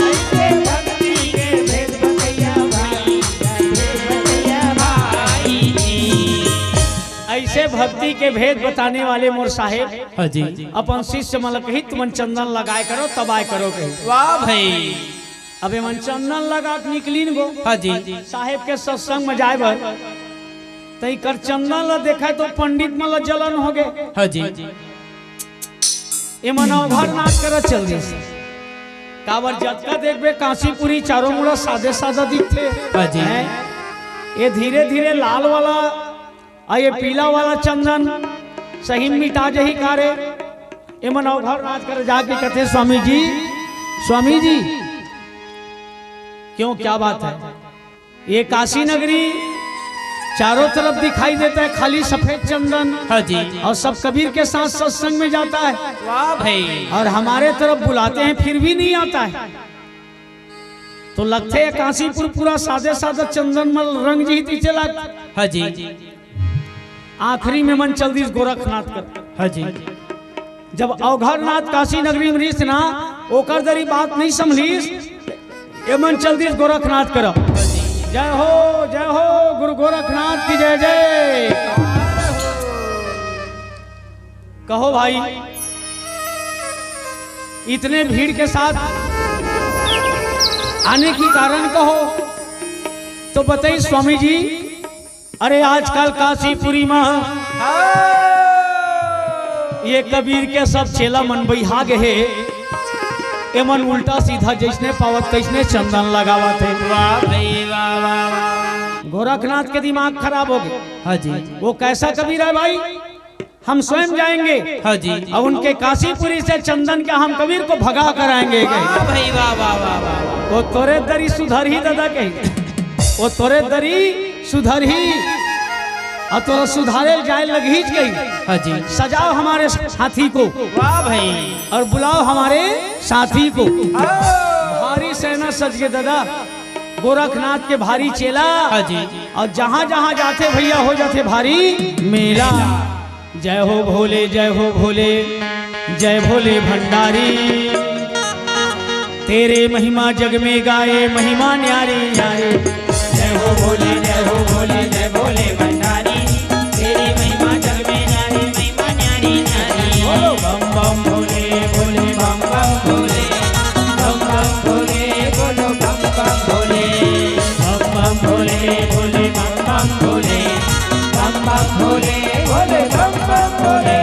ऐसे भक्ति के भेद बतैया भाई, भेद बतैया भाई। ऐसे भक्ति के भेद बताने वाले मोर साहेब हाँ जी। अपन शिष्य मन ल कही, "तुमन चंदन लगाए करो, तब आए करो," कही। वाह भाई। अब एमन चंदन लगा के निकलिन गो हाँ जी। साहेब के सत्संग में जाए बर, त इकर चंदन ल देखा तो पंडित मन ल जलन हो गे। हाँ जी। एमन अवघर नाच करत चल दिस। काबर जतका देखबे कांसीपुरी चारों मुड़ा सादे सादा दिखथे। हाँ जी। हैं? ये धीरे धीरे लाल वाला अउ ये पीला वाला चंदन सही में मिटा जही का रे। एमन अवघर नाच करत जाके कथे, "स्वामी जी, स्वामी जी।" क्यों, क्या बात है? ये काशी नगरी चारों तरफ दिखाई देता है, खाली सफेद चंदन। हाँ जी। और सब कबीर के साथ सत्संग में जाता है। वाह भाई। और हमारे तरफ बुलाते हैं, फिर भी नहीं आता है। तो लगथे कांसीपुर पूरा सादे सादा चंदन म रंग जी पीछे लग। हाँ जी। आखिरी में मन चल दिस गोरखनाथ कर। हाँ जी। जब अवघरनाथ काशी नगरी में रहिस ना, ओकर दरी बात नहीं संभलिस, एमन चल दिस गोरखनाथ कर। जय हो, जय हो, गुरु गोरखनाथ की जय जय। कहो भाई, इतने भीड़ के साथ आने की कारण कहो तो बताइए स्वामी जी। अरे आजकल काशीपुरी में ये कबीर के सब चेला मन बइहा गे हे, एमन उल्टा सीधा जैसने पावत तैसने चंदन लगावत हे। वाह भाई, वाह, वाह, वाह। गोरखनाथ के दिमाग खराब हो गए। हाँ जी। वो कैसा कबीर है भाई? हम स्वयं जाएंगे। हाँ जी। और उनके काशीपुरी से चंदन का हम कबीर को भगा कर आएंगे। वाह भाई, वाह, वाह, वाह, वाह। वो तोरे दरी सुधरही दादा कही, वो तोरे दरी सुधरही। और तोरा सुधारे जाए लगही कही। हाँ जी। सजाओ हमारे साथी को। वाह भाई। और बुलाओ हमारे साथी को। हाँ। भारी सेना सज गे दादा, गोरखनाथ के भारी चेला। हाँ जी। और जहाँ जहाँ जाते भैया हो जाते भारी मेला। जय हो भोले, जय हो भोले, जय भोले भंडारी। तेरे महिमा जग में गाए, महिमा न्यारी न्यारी। जय हो भोले, जय हो भोले, जय भोले भंडारी। तेरी महिमा जग में न्यारी, महिमा न्यारी न्यारी। बोलो बम बम भोले, भोले बम बम भोले, बम बम भोले, बोलो बम बम भोले, बम बम भोले, भोले बम बम भोले, बम बम भोले, भोले बम बम भोले।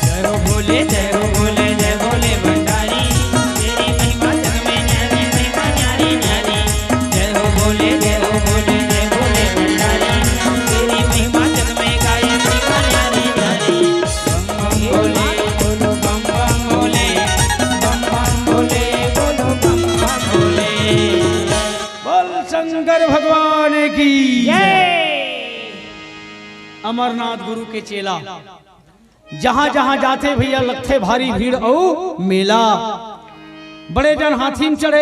जय हो भोले, जय हो भोले, जय भोले भंडारी। तेरी महिमा जग में न्यारी, महिमा न्यारी न्यारी। जय हो भोले, जय हो भोले, जय भोले भंडारी। तेरी महिमा जग में गाए, महिमा न्यारी न्यारी। बम बम भोले, बोलो बम बम भोले, बम बम भोले, बोलो बम बम भोले। बोल शंकर भगवान की जय। अमरनाथ गुरु के चेला जहाँ जहाँ जाथे भैया लगथे भारी भीड़ अउ मेला। बड़े जन हाथी में चढ़े,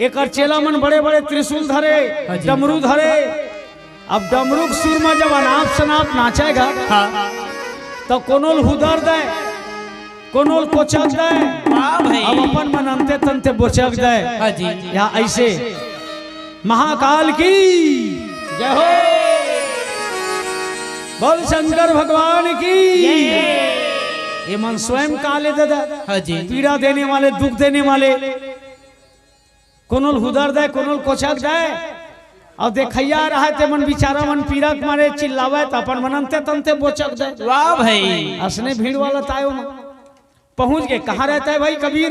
एकर चेला मन बड़े बड़े त्रिशूल धरे, हाँ जी। डमरू धरे। अब डमरू के सुर में जब अनाप शनाप नाचेगा हाँ। तो कोनो ल हुदर दे, कोनो ल कोचक दे, हाँ भाई। अब अपन मन अंते तंते बोचक दे। हाँ जी। या ऐसे महाकाल की जय हो। बोल शंकर भगवान की जय। ये मन स्वयं काले दादा हाँ जी। पीड़ा देने वाले, दुख देने वाले, कोनो ल हुदर दे, कोनो ल कोचक दे। और देखैया रहा ते मन बेचारा मन पीड़ा के मारे चिल्लावे, त अपन मन अंते तंते बोचक दे। वाह भाई। असने भीड़ वाला तायो मन पहुंच गए। कहाँ रहता है भाई कबीर?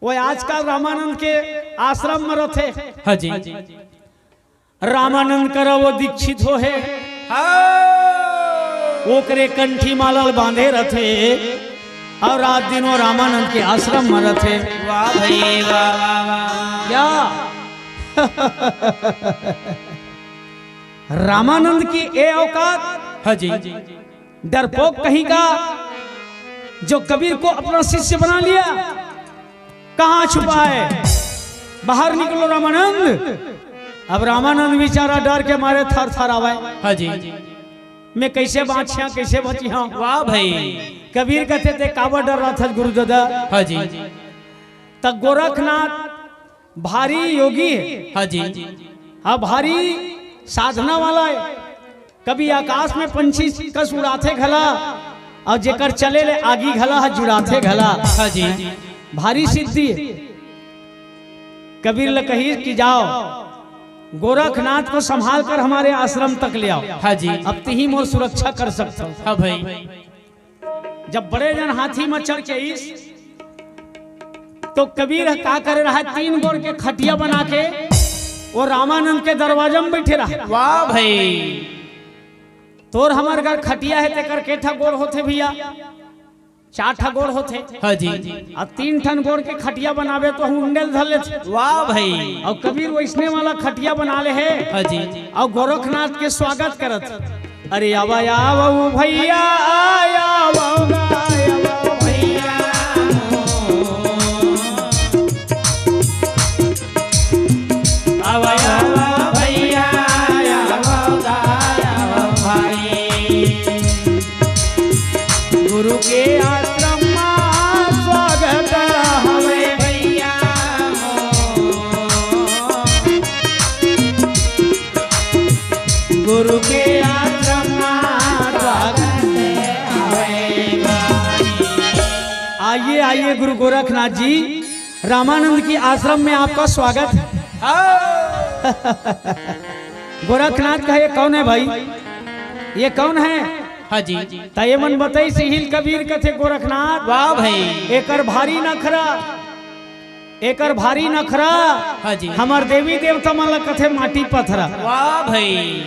वो आजकल रामानंद के आश्रम में रहते। हाँ जी। रामानंद करा वो दीक्षित हो है। हाँ। ओकरे कंठी माला ल बांधे रथे और रात दिन वो रामानंद के आश्रम में रथे। वाह भाई, वाह, वाह, वाह। क्या? रामानंद की ए औकात। हाँ जी। डरपोक कहीं का, जो कबीर को अपना शिष्य बना लिया, कहाँ छुपा है? बाहर निकलो रामानंद। अब रामानंद बेचारा डर के मारे थर थर आवे। हाँ जी। मैं कैसे बाँचिया, कैसे बचिया। वाह भाई। कबीर कहते थे, "काबर डर रहा था गुरु दादा?" हाँ जी। त गोरखनाथ भारी योगी है। हाँ जी। हाँ, भारी साधना वाला है। कभी आकाश में पंछी कस उड़ाथे घला, अउ जेकर चले ले आगी घला ह जुड़ाथे घला। हाँ जी। भारी सिद्धि है। कबीर ल कही कि जाओ, गोरखनाथ को संभाल कर हमारे आश्रम तक ले आओ। हाँ जी। अब तिही मोर सुरक्षा कर सकथो। हाँ भाई। जब बड़े जन हाथी म चढ़ के आइस, तो कबीर ह का करे रहा, तीन गोड़ के खटिया बना के वो रामानंद के दरवाजा में बैठे रहा। वाह भाई। तोर हमर घर खटिया है, तेकर के ठा गोड़ होथे भैया? चार ठा गोड़ होथे। हाँ जी। अब तीन ठन गोड़ के खटिया बनावे तो हम उंडेल धर लेथे। वाह भाई। अउ कबीर वैसने वाला खटिया बना ले हे। हाँ जी। अउ गोरखनाथ के स्वागत करत, "अरे आवा, आवा ओ भैया, आवा, आवा भैया।" आवा, आवा भैया, आवा, आवा भाई। गुरु के आश्रम मा स्वागत हवे भैया। गुरु के आश्रम मा स्वागत हवे। आइए, आइए गुरु गोरखनाथ जी, रामानंद की आश्रम में आपका स्वागत है। हाँ। गोरखनाथ कहे, "कौन है भाई? ये कौन है?" हाँ जी। त ये मन बताइस, हिल कबीर कथे गोरखनाथ। वाह भाई। एकर भारी नखरा, एकर भारी नखरा। हाँ जी। हमर देवी देवता मन ला कथे माटी पथरा। वाह भाई।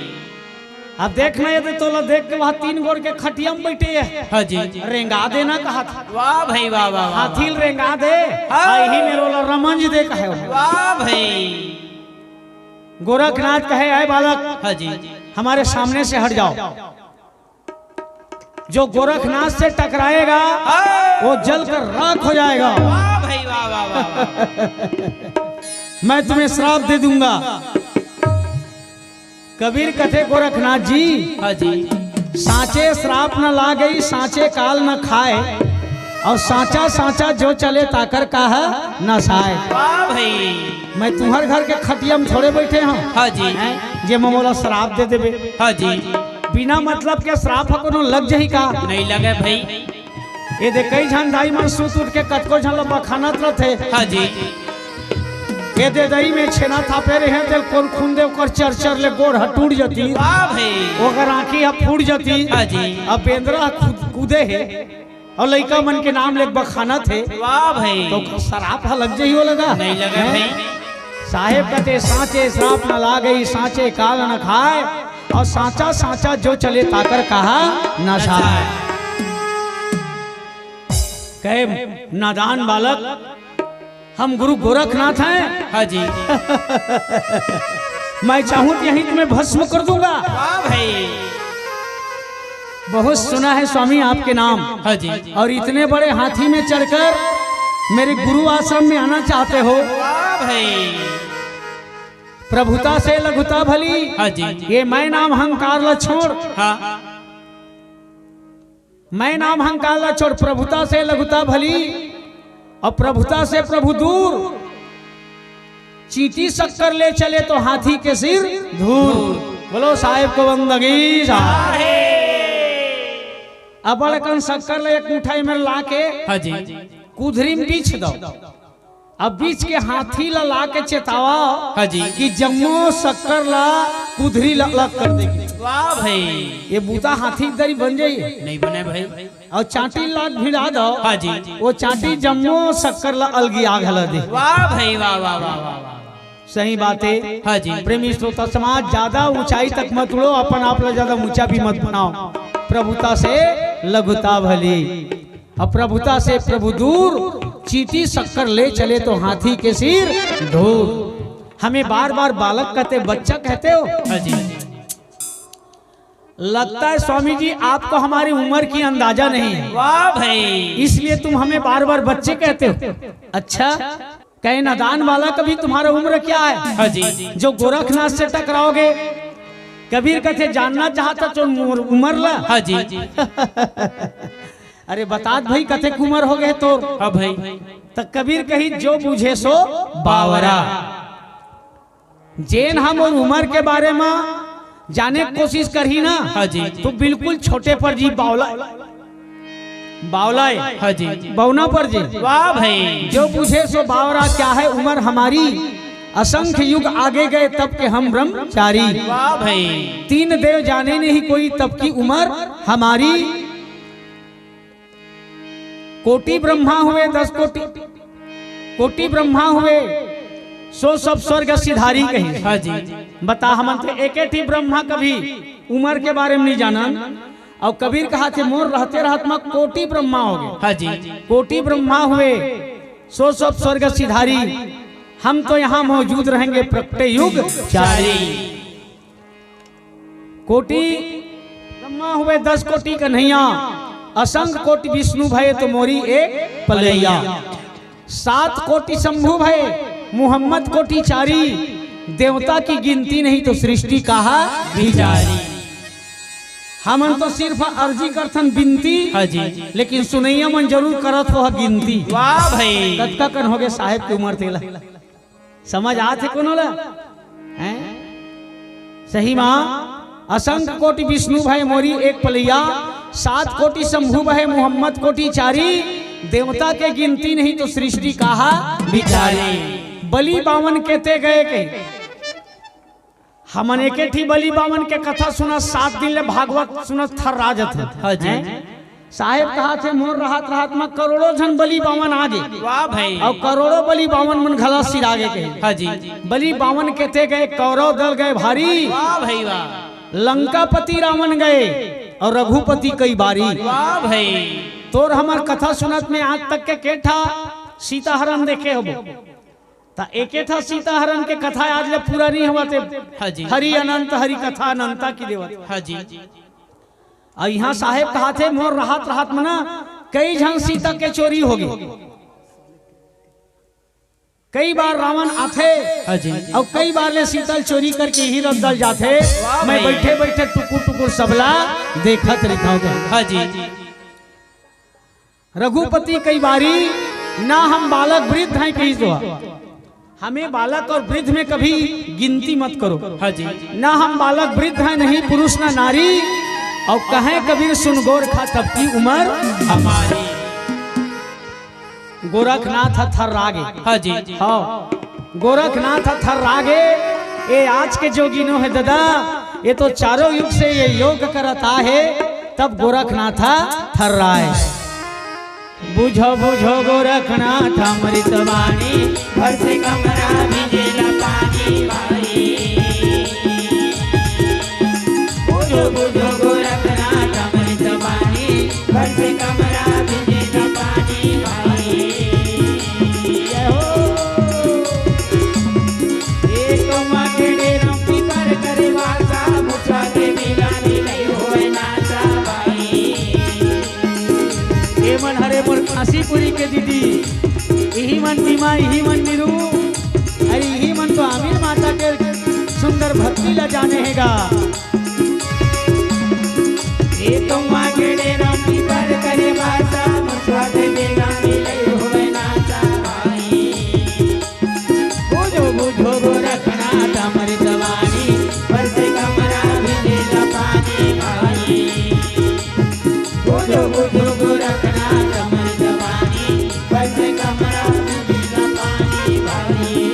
अब देख ना, ये तो तोला देख के वहाँ तीन गोड़ के खटिया में बैठे है। हाँ जी। रेंगा देना कहा था। वाह भाई, वाह, वाह, वाह, हाथी ल रेंगा दे। हाँ। आ, यही मेरे वाला रमंज दे कहे हो। वाह भाई। गोरखनाथ कहे, "आए बालक, हाँ जी। हमारे सामने से हट जाओ। जो गोरखनाथ से टकराएगा, हाँ। वो जलकर राख हो जाएगा। वाह भाई, वाह, वाह, वाह, वाह। मैं तुम्हें श्राप दे दूंगा।" कबीर कथे, "गोरखनाथ जी, हाँ जी। साँचे श्राप न लागई, साँचे काल न खाए, अउ साँचा साँचा जो चले ताकर काह नसाए।" वाह भाई। मैं तुम्हर घर के खटिया में थोड़े बैठे हँव। हाँ जी। हैं? जे मैं मोला श्राप दे देबे। हाँ जी। बिना मतलब के श्राप ह कोनो लग जही का? नहीं लगे भाई। ये दे कई झन दाई मन सुत उठ के कतको झन ल बखानत रथे। हाँ जी। ये दे दई में छेना थापे रहे, तेल कोन खून दे, ओकर चर चर ले गोड़ ह टूट जती। वाह भाई। ओकर आँखी ह फूट जती। हाँ जी। अब बेंदरा ह खुद कूदे हे अउ लइका मन के नाम ले बखानत हे। वाह भाई। तो श्राप ह लग जही ओ लगा? नहीं लगा हैं? भाई। साहेब कथे, "साँचे श्राप न लागई, साँचे काल न खाए, अउ साँचा साँचा जो चले ताकर काह नसाए।" कहे, "नादान बालक, हम गुरु गोरखनाथ हैं।" हाँ जी। "मैं चाहूँ तो यहीं तुम्हें भस्म कर दूंगा।" वाह भाई। "बहुत सुना है स्वामी आपके नाम।" हाँ जी। "और इतने बड़े हाथी में चढ़कर मेरे गुरु आश्रम में आना चाहते हो?" वाह भाई। "प्रभुता से लघुता भली।" हाँ जी। "ये मैं नाम हंकार ला छोड़।" हाँ। "मैं नाम हंकार ला छोड़, प्रभुता से लघुता भली, अउ प्रभुता से प्रभु दूर। चींटी शक्कर ले चले तो हाथी के सिर धूर।" बोलो साहेब को बंदगी साहेब। अबड़ अकन शक्कर ला एक मुठई में ला के हाँ जी। कुधरी में बीछ दो। अब बीछ के हाथी ला, ला के चेतावा हाँ जी। कि जम्मो शक्कर ला कुधरी ला अलग कर देगी। वाह भाई। ये बूता हाथी के दरी बन जाई। नहीं बने भाई। अउ चांटी ला भिड़ा दो। हाँ जी। वो चांटी जम्मो शक्कर ला अलगिया घला दे। वाह भाई, वाह, वाह, वाह, वाह, वाह। सही बात है। हाँ जी। प्रेमी श्रोता समाज, ज्यादा ऊंचाई तक मत उड़ो, अपन आप ला ज्यादा ऊंचा भी मत बनाओ। प्रभुता से लघुता भली। अब प्रभुता से प्रभु दूर, चींटी शक्कर ले चले तो हाथी के सिर धूर। हमें बार बार बालक कहते, बच्चा कहते हो। हाँ जी। लगता है स्वामी जी, आपको हमारी उम्र की अंदाजा नहीं है। वाह भाई। इसलिए तुम हमें बार बार बच्चे कहते हो। अच्छा, कहे नादान बालक, अभी तुम्हारा उम्र क्या है? हाँ जी। जो गोरखनाथ से टकराओगे, कबीर कथे, "जानना चाहत हस मोर उमर ला?" हाँ जी। अरे बतात भाई, कतेक उमर हो गे तोर? हाँ भाई। त कबीर कही, "जो बूझे सो बावरा।" जेन ह मोर उमर के बारे म जाने के कोशिश करही ना, हाँ जी। तो बिल्कुल छोटे पर जी, बावला, बावला ए। हाँ जी। बौना पर जी। वाह भाई। "जो बूझे सो बावरा, क्या है उमर हमारी, असंख्य युग आगे गए तब के हम ब्रह्मचारी।" वाह भाई। "तीन देव जाने नहीं कोई, तब की उमर हमारी।" कोटि ब्रह्मा हुए दस कोटि, कोटि ब्रह्मा हुए, सो सब स्वर्ग सिधारी कही। हाँ जी। बता, हमन तो एके ठी ब्रह्मा कभी उमर के बारे में नहीं जानन। अउ कबीर कहाथे, "मोर रहते रहत म कोटि ब्रह्मा हो गे।" हाँ जी। "कोटि ब्रह्मा हुए, सो सब स्वर्ग सिधारी, हम तो यहाँ मौजूद रहेंगे प्रकटे युग चारी।" कोटि ब्रह्मा हुए दस कोटि कन्हैया, असंग कोटि विष्णु भए तो मोरी एक पलैया। सात कोटि शंभु भए, मुहम्मद कोटि चारी, देवता की गिनती नहीं तो सृष्टि कहा विचारी। हमन तो सिर्फ अर्जी करथन बिनती, हाँ जी। लेकिन सुनैया मन जरूर करत हो गिनती। वाह भाई। कतका कन होगे साहेब के उमर तेला? समझ आथे कोनो ला? हैं? सही मा, "असंग कोटि विष्णु भए मोरी एक पलैया, सात कोटि शंभु भए मुहम्मद कोटि चारी, देवता के गिनती नहीं तो सृष्टि कहा विचारी।" बलि बावन केते गए के। हमन एके ठी बलि बावन के कथा सुनत, सात दिन ले भागवत सुनत थर्रा जथे। हाँ जी। हैं? साहेब कहाथे, "मोर रहत रहत म करोड़ों झन बलि बावन आ गे।" वाह भाई। अउ करोड़ों बलि बावन मन घला सिरा गे कहे। हाँ जी। "बलि बावन केते गए, कौरव दल गए भारी।" वाह भाई वाह। "लंकापति रावण गए, अउ रघुपति कई बारी।" वाह भाई। तोर हमर कथा सुनत में आज तक के केठा सीता हरण देखे होबो? त एके ठा सीता हरण के कथा आज ले पूरा नहीं होवत हे। हाँ जी। हरि अनंत, हरि कथा अनंता की देवत। हाँ जी। अउ इहाँ साहेब कहाथे, "मोर रहत रहत म ना कई झन सीता के चोरी हो गे। कई बार रावण आथे, हाँ जी। अउ कई बार ले सीता ल चोरी करके इही रद्दा ल जाथे। वाह मैं भाई। बइठे बइठे टुकुर टुकुर सबला देखत रहिथंव।" हाँ जी। "रघुपति कई बारी, ना हम बालक वृद्ध हैं," कहिस हा। "हमें बालक और वृद्ध में कभी गिनती मत करो।" हाँ जी। "ना हम बालक वृद्ध हैं, नहीं पुरुष ना नारी, अउ कहे कबीर सुन गोरखा तब की उमर हमारी।" गोरखनाथ ह थर्रा गे। हाँ जी। हाँ, गोरखनाथ ह थर्रा गे। ए आज के जोगिनो हे ददा, ए तो चारों युग से ये योग करत आहे, तब गोरखनाथ ह थर्राए। "बुझो बुझो गोरखनाथ अमृत वाणी, भर से कमरा भिजेला पानी भाई। बुझो बुझो गोरखनाथ अमृत वाणी, भर से कमरा भिजेला पानी भाई।" जय हो। "ए तो मांगे डेरम पीपर करे वासा, मुसा के मिला मिलई होए ना सा भाई।" ए मन हरे मोर काशीपुरी के दीदी, इही मन बीमा, इही मन निरू, अरे इही मन तो आमिर माता के सुंदर भक्ति ला जाने हे गा। ए तो मांगे डेरम पीपर करे वासा, मुसा के मिला मिलई होए ना सा भाई। बुझो बुझो गोरखनाथ अमृत वाणी, भर से कमरा भिजेला पानी भाई। बुझो बुझो गोरखनाथ अमृत वाणी, भर से कमरा भिजेला पानी भाई।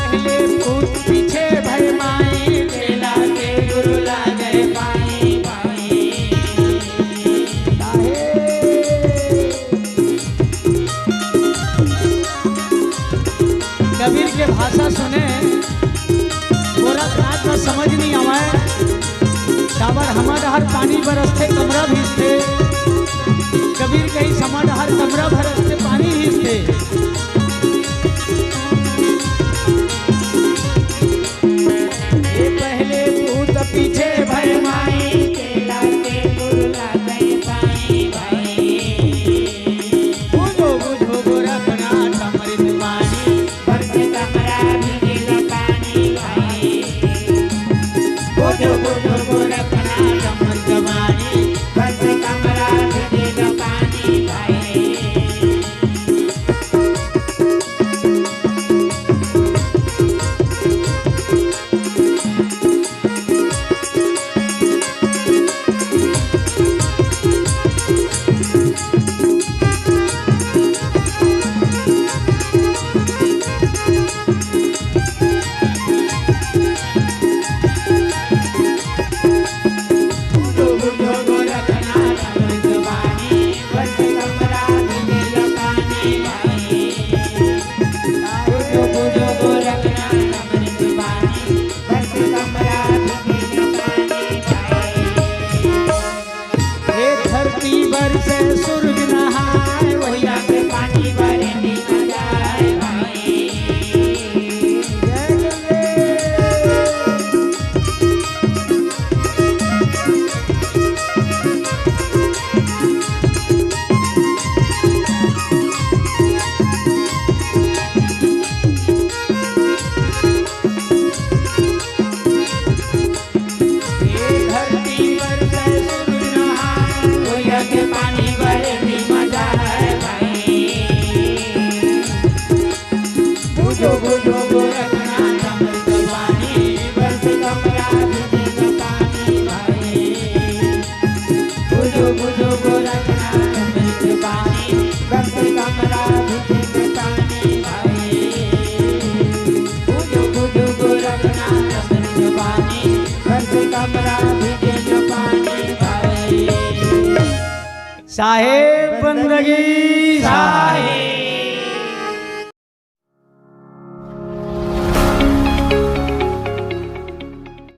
पहले पूत पीछे भय माई, चेला के गुरु लागे पाई, पाई। कबीर के भाषा सुने, गोरखनाथ का समझ नहीं आवे। काबर हमर डहर पानी बरसथे, कमरा भीजथे। कबीर कहिस हमर डहर कमरा बरसथे, पानी भीजथे। ये पहले पूत पीछे भय माई, चेला के गुरु लागे पाई, पाई। बुझो, बुझो गोरखनाथ अमृत पानी, बरसे कमरा भीगेला पानी भाई। बोलो, बोलो, गोरखनाथ अमृत वाणी, बरसे कमरा भीगेला पानी भाई। ए धरती बर से सुरग नहाय, वहिया के पानी बर नीला जाय भाई। जय गंगे। ए धरती बर से सुरग नहाय, भुइयां के पानी बर भी मजा है भाई। बुझो, बुझो गोरखनाथ अमृत पानी, बरसे कमरा भीगेला पानी भाई। बुझो, बुझो गोरखनाथ अमृत पानी, बरसे कमरा भीगेला पानी भाई। बुझो, बुझो गोरखनाथ अमृत पानी, बरसे कमरा भीगेला पानी भाई। साहेब बंदगी, साहेब।